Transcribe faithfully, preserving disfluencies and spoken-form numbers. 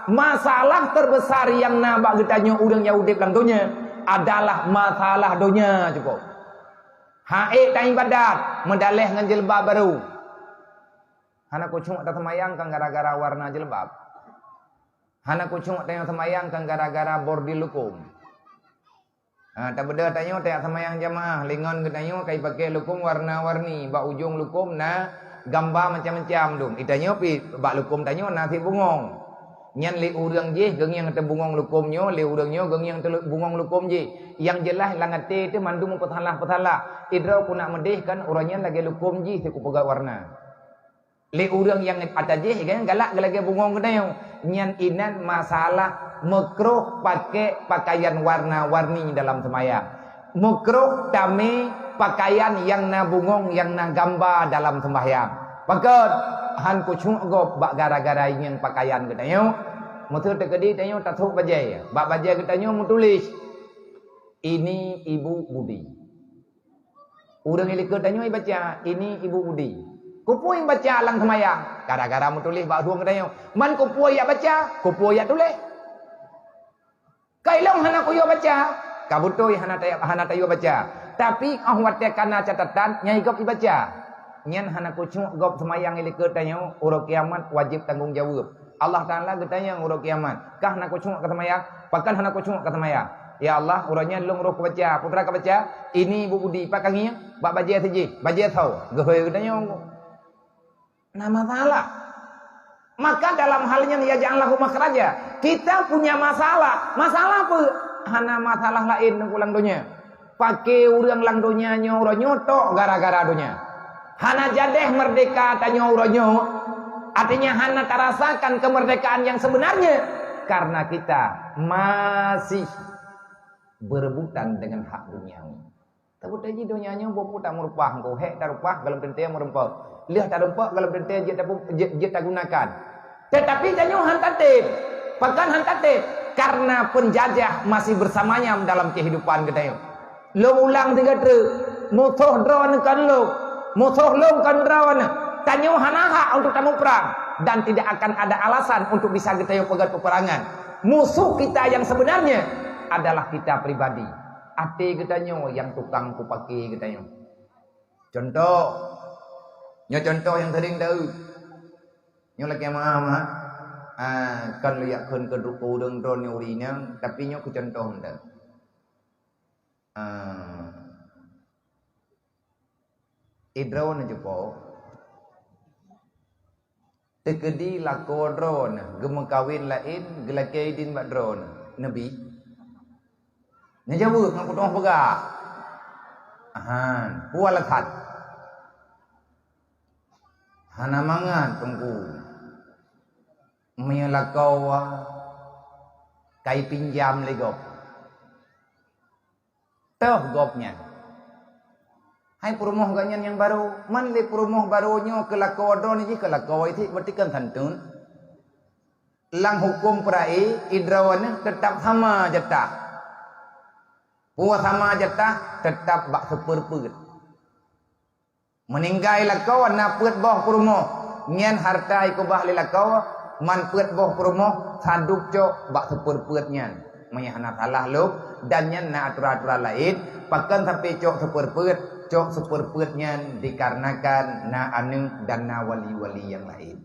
Masalah terbesar nyang na bak geutanyoe ureuëng nyang udeb lam donya adalah masalah donya cukôp. Ha'ék taibadat, meudaleh ngon jilbab barô. Hana khusyuk taseumayang kan gara-gara warna jilbab. Hana khusyuk tanyoe seumayang kan gara-gara bordil lukom. Ha, tabeudôh tanyoe tajak seumayang jamaah, lingon geutanyoe ka jipakée lukom warna-warni, bak ujong lukom na gamba macam-macam dum. Di tanyoe pih bak lukom tanyoe na sit bungong. Nyan lé ureuëng jih geungieng teubungong lukom nyoe, lé ureuëng nyoe geungieng teubungong lukom jih. Nyang jeulaih lam até teuh mandum meupeusalah-peusalah. Idroe ku nak meudeh kan uroe nyan lagée lukom jih sit kupeugét warna. Lé ureuëng nyang ata jih kan galak lagée bungong geutanyoe. Nyan inan masalah meukroh pakai pakaian warna-warni dalam seumayang. Meukroh tamé pakaian nyang na bungong nyang na gamba dalam seumayang. Pakon? Han khusyuk gob bak gara-gara nyan pakaian geutanyoe. Meuseu teukeudi tanyoe tasôk bajée. Bak bajée geutanyoe meutuléh, "Ini Ibu Budi." Ureuëng likot tanyoe baca, "Ini Ibu Budi." Keupeue baca lam seumayang? Gara-gara meutuléh bak rueng geutanyoe. Man keupeue jak baca, keupeue jak tuléh. Ka ilong hana kuyue baca, ka beutôi hana ta-, hana tayue baca. Tapi óh watée kana catatan nyang gob ibaca. Nyan hana khusyuk gob seumayang likot tanyoe, uroe kiamat wajéb tanggong jaweueb. Allah Taala geutanyong uroe kiamat, "Kah hana khusyuk ka seumayang? Pakon hana khusyuk ka seumayang?" "Ya Allah, uroe nyan lôn roh kubaca." Peue teuma kabaca? "Ini Ibu Budi." Pat kangieng? Bak bajée sijih, bajée soe? Geuhôi geutanyoe. Na masalah. Maka dalam hal nyan ya ja'al lahu makhraja. Kita punya masalah. Masalah apa? Hana masalah laén ngon ureuëng donya. Paké ureuëng lam donya nyoe uroe nyoe tok gara-gara donya. Hana jadeh merdeka tanyoe uroe nyoe, artinya hana tarasakan kemerdekaan yang sebenarnya karena kita masih berebutan dengan hak duniawi. Tapi tadi donya nyoe boh puta meurupah engko, hék tarupah galom teuntée meureumpok. Lheueh tareumpok galom teuntée jeuet tapu-, jeuet, jeuet tagunakan. Tetapi tanyoe han tatem. Pakon han tatem? Karena penjajah masih bersamanya dalam kehidupan geutanyoe. Lôn ulang sigoe treuk, musoh droeneuh kon lôn, musoh lôn kon droeneuh. Tanyoe hana hak untuk tamuprang dan tidak akan ada alasan untuk bisa geutanyoe peugét peperangan. Musuh kita yang sebenarnya adalah kita pribadi. Até geutanyoe nyang tukang kupaké geutanyoe. Contoh, nyoe contoh nyang sering taeu. Nyoe lakée meu'ah, meu'ah. Ah, kon lôn jak kheun keu ureuëng droeneuh ureuëng inong, tapi nyoe keu contoh mantong. Ah, idroeneuh cupo, teukeudi lakoe droeneuh geumeukawen laén geulakée idin bak droeneuh, neubi? Neujaweueb ngon kutoh peugah. Ahan, peue alasan? Hana mangat Teungku. Meunyoe lakoe ka ipinjam lé gob, toh gobnyan. Hai peurumoh gobnyan nyang barô, man lé peurumoh barô nyoe keu lakoe droeneuh jih keu lakoe cit, berarti kan santun. Lam huköm peura'i, idroeneuh teutap sama jatah. Peue sama jatah? Teutap bak seupeureupeue. Meuninggai lakoe na peuet boh peurumoh, nyan hareuta ikeubah lé lakoe, man peuet boh peurumoh sadub cok bak seupeureupeue nyan. Meunyoe hana salah lom, dan nyan na aturan-aturan laén, pakon sampoe cok seupeureupeue, cok seupeureupeue nyan dikarenakan na aneuëk dan na wali-wali nyang laén.